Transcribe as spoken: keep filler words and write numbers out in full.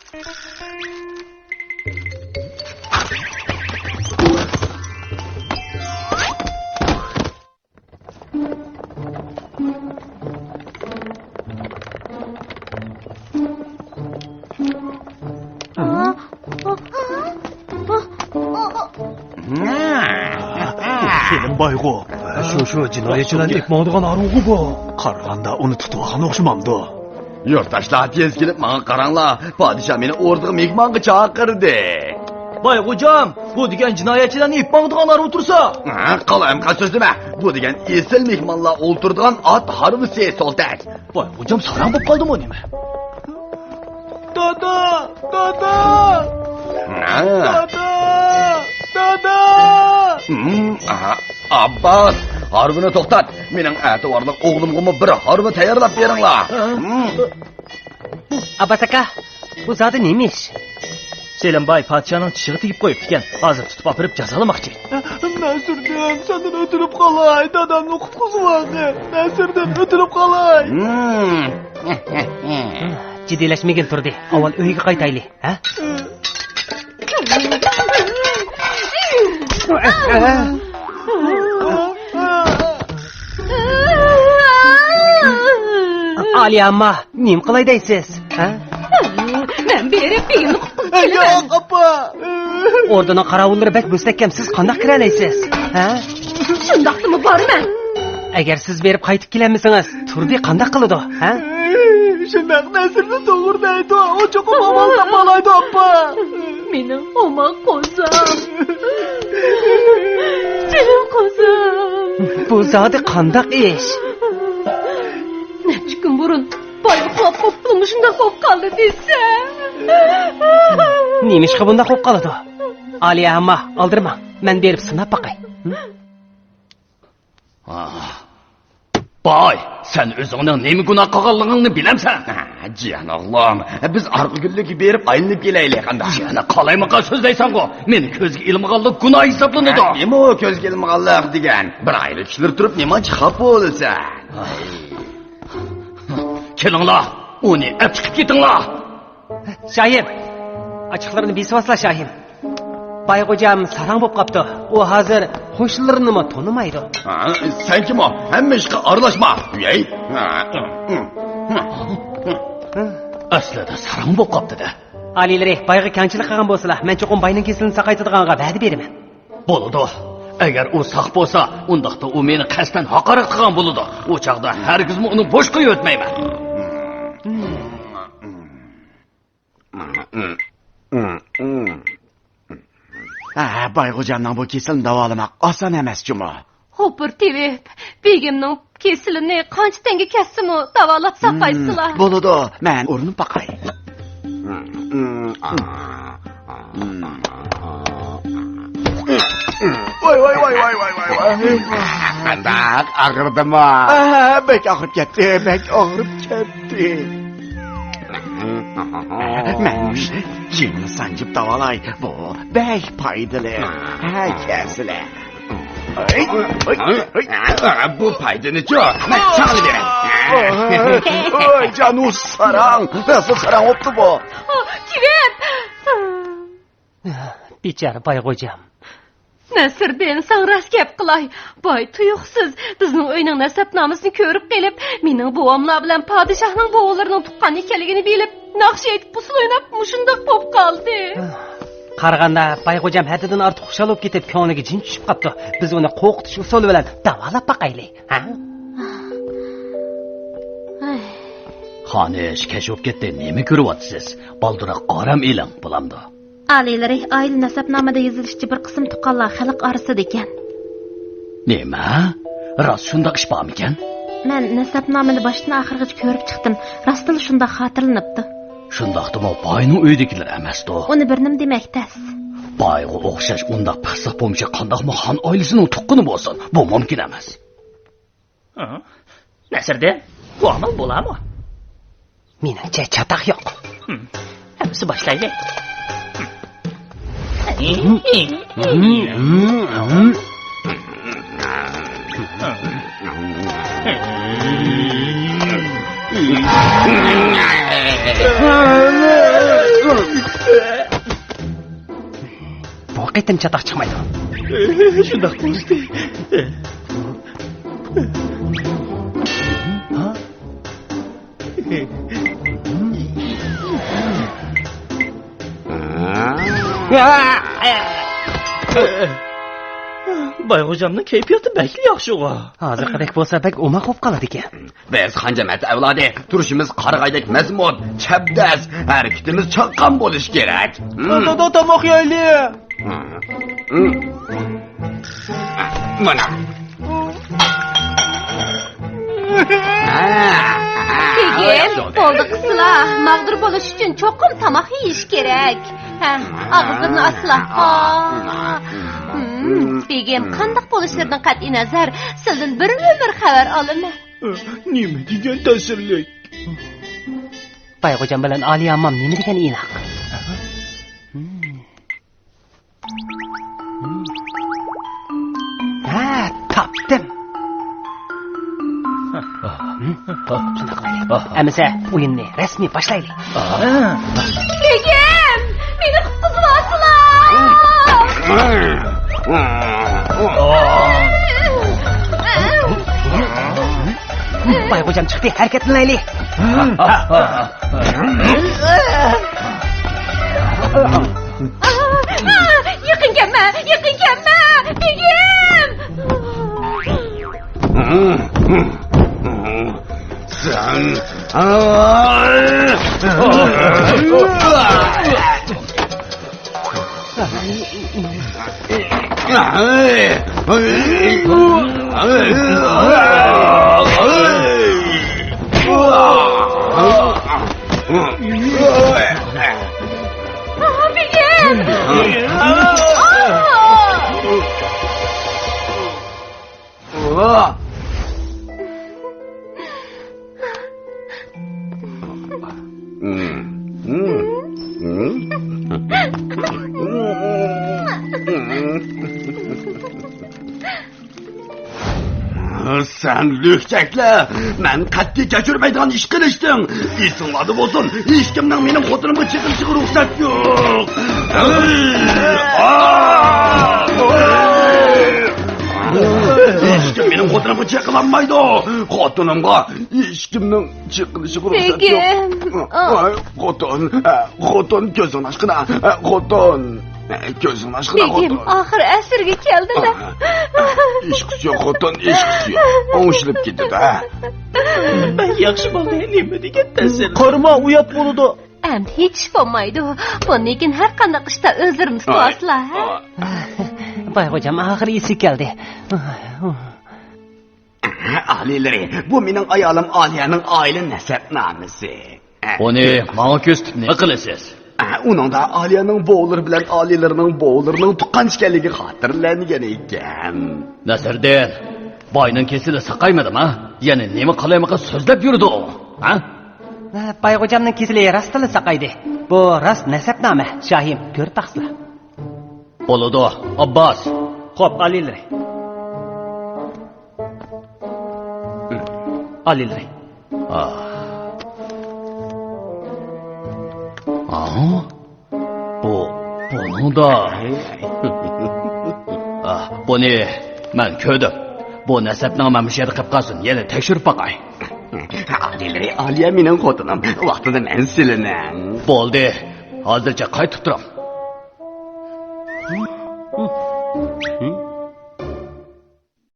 سېلىم بايغۇ، شۇ، شۇ جىنايەتچىلەرنى ئېلىپ ماڭىدىغان ھارۋىغۇ بۇ. قارىغاندا ئۇنى تۇتۇۋالغان ئوخشىمامدۇ؟ يۇرتداشلار، تېز كېلىپ ماڭا قاراڭلار، پادىشاھ مېنى ئوردىغا مېھمانغا چاقىردى. بايغوجام، بۇ دېگەن جىنايەتچىلەرنى ئېلىپ ماڭىدىغان ھارۋا تۇرسا. ھە، قالايمىقان سۆزلىمە. بۇ دېگەن ئېسىل مېھمانلار ئولتۇرىدىغان ئات ھارۋىسى، سولتەك. بايغوجام ساراڭ بولۇپ قالدىمۇ نېمە؟ دادا! دادا! ھە؟ دادا! دادا! ھىم، ئا-، ئابباس، ھارۋىنى توختات. مېنىڭ ئەتىۋارلىق ئوغلۇمغىمۇ بىر ھارۋا تەييارلاپ بېرىڭلار. ھە؟ ھىم. ئابباس ئاكا، بۇ زادى نېمە ئىش؟ سېلىم باي پادىشاھنىڭ چىشىغا تېگىپ قويۇپتىكەن. ھازىر تۇتۇپ ئاپىرىپ جازالىماقچى. نەسىردىن، سەندىن ئۆتۈنۈپ قالاي، دادامنى قۇتقۇزۇۋالغىن. نەسىردىن، ئۆتۈنۈپ قالاي. ھىم. جىددىيلەشمىگىل تۇردى. ئاۋۋال ئۆيگە قايتايلى، ھە؟ ئالىيە ئامما، نېمە قىلاي دەيسىز، ھە؟ مەن بېرىپ بېگىمنى قۇتقۇزۇپ كېلىمەن. ياق، ئاپا. ئوردىنىڭ قاراۋۇللىرى بەك مۇستەھكەم، سىز قانداق كىرەلەيسىز، ھە؟ شۇنداقتىمۇ بارىمەن. ئەگەر سىز بېرىپ قايتىپ كېلەلمىسىڭىز، تۇردى قانداق قىلىدۇ، ھە؟ شۇنداق، نەسىرنى توغرا دەيدۇ، ئۇ چوقۇم ئامال تاپالايدۇ، ئاپا. مېنىڭ ئوماق قوزام. جېنىم قوزام. بۇ زادى قانداق ئىش؟ نەچچە كۈن بۇرۇن بايغا قۇلاپ قوپتۇم، مۇشۇنداق بولۇپ قالدى دېسە. نېمىشقا بۇنداق بولۇپ قالىدۇ؟ ئالىيە ئامما، ئالدىرىماڭ، مەن بېرىپ سىناپ باقاي. ھە؟ باي، سەن ئۆزۈڭنىڭ نېمە گۇناھ قىلغانلىقىڭنى بىلەمسەن؟ ھە، جىيەن ئوغلۇم، بىز ئارقا گۈللۈككە بېرىپ ئايلىنىپ كېلەيلى، قانداق؟ يەنە قالايمىقان سۆزلەيسەنغۇ؟ مېنى كۆزگە ئىلمىغانلىق گۇناھ ھېسابلىنىدۇ. ھە، نېمە ئۇ كۆزگە ئىلمىغانلىق دېگەن؟ بىر ئائىلە كىشىلىرى تۇرۇپ نېمانچە خاپا بولىسەن؟ كېلىڭلار، ئۇنى ئەپ چىقىپ كېتىڭلار. شاھىم، ئاچچىقلىرىنى بېسىۋالسىلا، شاھىم. بايغوجام ساراڭ بولۇپ قاپتۇ. ئۇ ھازىر قوشنىلىرىنىمۇ تونۇمايدۇ. ھە، سەن كىم ئۇ؟ ھەممە ئىشقا ئارىلاشما. ھەي. ئەسلىدە ساراڭ بولۇپ قاپتۇ-دە. ئالىيلىرى، بايغا كەڭچىلىك قىلغان بولسىلا، مەن چوقۇم باينىڭ كېسىلىنى ساقايتىدىغانغا ۋەدە بېرىمەن. بولىدۇ. ئەگەر ئۇ ساق بولسا، ئۇنداقتا ئۇ مېنى قەستەن ھاقارەت قىلغان بولىدۇ. ئۇ چاغدا ھەرگىزمۇ ئۇنى بوش قويۇۋەتمەيمەن. ھە، بايغوجامنىڭ بۇ كېسىلىنى داۋالىماق ئاسان ئەمەس جۇمۇ. ھوپۇر تېۋىپ، بېگىمنىڭ كېسىلىنى قانچە تەڭگە كەتسىمۇ داۋالاپ ساقايسىلا. بولىدۇ، مەن ئۇرۇنۇپ باقاي. ۋاي، ۋاي، ۋاي. قانداق، ئاغرىدىمۇ؟ ھە، بەك ئاغرىپ كەتتى، بەك ئاغرىپ كەتتى. مەن يېڭى سانجىپ داۋالاي، بۇ بەك پايدىلىق. ھە، كەلسىلە. بۇ پايدىنىچۇ؟ مەن ساڭىلىۋېرەي. ۋاي، جانۇ ساراڭ، راستلا ساراڭ بوپتۇ بۇ. تېۋىپ! بىچارە بايغوجام. نەسىردىن، ساڭا راست گەپ قىلاي. باي تۇيۇقسىز بىزنىڭ ئۆينىڭ نەسەبنامىسىنى كۆرۈپ قېلىپ، مېنىڭ بوۋاملار بىلەن پادىشاھنىڭ بوۋىلىرىنىڭ تۇغقان ئىكەنلىكىنى بىلىپ، ناخشا ئېيتىپ، ئۇسسۇل ئويناپ، مۇشۇنداق بولۇپ قالدى. قارىغاندا، بايغوجام ھەددىدىن ئارتۇق خۇشال بولۇپ كېتىپ، كۆڭلىگە جىن چۈشۈپ قاپتۇ. بىز ئۇنى قورقۇتۇش ئۇسۇلى بىلەن داۋالاپ باقايلى، ھە؟ خانىش، كەچ بولۇپ كەتتى، نېمە كۆرۈۋاتىسىز؟ بالدۇرراق ئارام ئېلىڭ، بولامدۇ؟ ئالىيلىرى، ئائىلە نەسەبنامىدە يېزىلىشىچە بىر قىسىم تۇغقانلار خەلق ئارىسىدا ئىكەن. نېمە؟ راست شۇنداق ئىش بارمىكەن؟ مەن نەسەبنامىنى باشتىن ئاخىرغىچە كۆرۈپ چىقتىم. راستلا شۇنداق خاتىرىلىنىپتۇ. شۇنداقتىمۇ باينىڭ ئۆيىدىكىلىرى ئەمەستۇ؟ ئۇنى بىرنېمە دېمەك تەس. بايغا ئوخشاش ئۇنداق پىخسىق پومشى قانداقمۇ خان ئائىلىسىنىڭ تۇغقىنى بولسۇن؟ بۇ مۇمكىن ئەمەس. ھە؟ نەسىردىن، بۇ ئامال بولامۇ؟ مېنىڭچە چاتاق يوق. ھىم. ئەمىسە باشلايلى. ھىم. بۇ قېتىم چاتاق چىقمايدۇ. شۇنداق بولدى. ھا؟ بايغوجامنىڭ كەيپىياتى بەكلا ياخشىغۇ. ھازىرقىدەك بولسا بەك ئوماق بولۇپ قالىدىكەن. بىز خانجامەت ئەۋلادى، تۇرۇشىمىز قارىغايدەك مەزمۇت، چەبدەس، ھەرىكىتىمىز چاققان بولۇشى كېرەك. ھىم. دادا، تاماق يەيلى. ھىم. مانا. بېگىم، بولدى قىسىلا. ماغدۇر بولۇش ئۈچۈن چوقۇم تاماق يېيىش كېرەك. ھە، ئاغزىمنى ئاچلا. ھا. ھىم، بېگىم، قانداق بولۇشلىرىدىن قەتئىينەزەر، سىلدىن بىر ئۆمۈر خەۋەر ئالىمەن. نېمە دېگەن تەسىرلىك؟ بايغوجام بىلەن ئالىيە ئاممام نېمە دېگەن ئىناق؟ ھە، تاپتىم. ئەمىسە ئويۇننى رەسمىي باشلايلى. بېگىم، مېنى قۇتقۇزۇۋالسىلا! بايغوجام چىقتى، ھەرىكەتلىنەيلى. يېقىن كەلمە، يېقىن كەلمە، بېگىم! سەن. سەن لۈكچەكلەر! مەن قەتئىي كەچۈرمەيدىغان ئىش قىلىشتىڭ! ئېسىڭلاردا بولسۇن، ھېچكىمنىڭ مېنىڭ خوتۇنۇمغا چېقىلىشىغا رۇخسەت يوق! ھېچكىم مېنىڭ خوتۇنۇمغا چېقىلالمايدۇ! خوتۇنۇمغا ھېچكىمنىڭ چېقىلىشىغا رۇخسەت يوق! بېگىم! ئاي، خوتۇن، ئە، خوتۇن، كۆزۈڭنى ئاچقىنا، ئە، خوتۇن! ئە، كۆزۈڭنى ئاچقىنا، بېگىم، خوتۇن! ئاخىر ئەسىرگە كەلدىلا. ئە، ئە، ھېچقىسى يوق، خوتۇن، ھېچقىسى يوق. ئوڭشىلىپ كېتىدۇ، ھە؟ بەك ياخشى بولدى، نېمە دېگەن تەسىر. قارىما، ئۇيات بولىدۇ. ئەمدى ھېچ ئىش بولمايدۇ. بۇندىن كېيىن ھەر قانداق ئىشتا ئۆزلىرىمىز تۇراسىلا، ھە؟ بايغوجام ئاخىرى ئېسىگە كەلدى. ئالىيلىرى، بۇ مېنىڭ ئايالىم ئالىيەنىڭ ئائىلە نەسەبنامىسى. بۇنى ماڭا كۆرسىتىپ نېمە قىلىسىز؟ ئۇنىڭدا ئالىيەنىڭ بوۋىلىرى بىلەن ئالىيلىرىنىڭ بوۋىلىرىنىڭ تۇغقان ئىكەنلىكى خاتىرىلەنگەن ئىكەن. نەسىردىن، باينىڭ كېسىلى ساقايمىدىما؟ يەنە نېمە قالايمىقان سۆزلەپ يۈرىدۇ ئۇ؟ ھە؟ بايغوجامنىڭ كېسىلى راستلا ساقايدى. بۇ راست نەسەبنامە، شاھىم، كۆرۈپ باقسىلا. بولىدۇ، ئابباس. خوپ، ئالىيلىرى. ئالىيلىرى. ئاھ. ئاھ. بۇ، بۇنىڭدا. ئاھ، بۇنى مەن كۆردۈم. بۇ نەسەبنامە مۇشۇ يەردە قېلىپ قالسۇن، يەنە تەكشۈرۈپ باقاي. ئالىيلىرى، ئالىيە مېنىڭ خوتۇنۇم. ۋاقتىدا مەن سېلىنىڭ. بولدى. ھازىرچە قايتىپ تۇرۇڭ.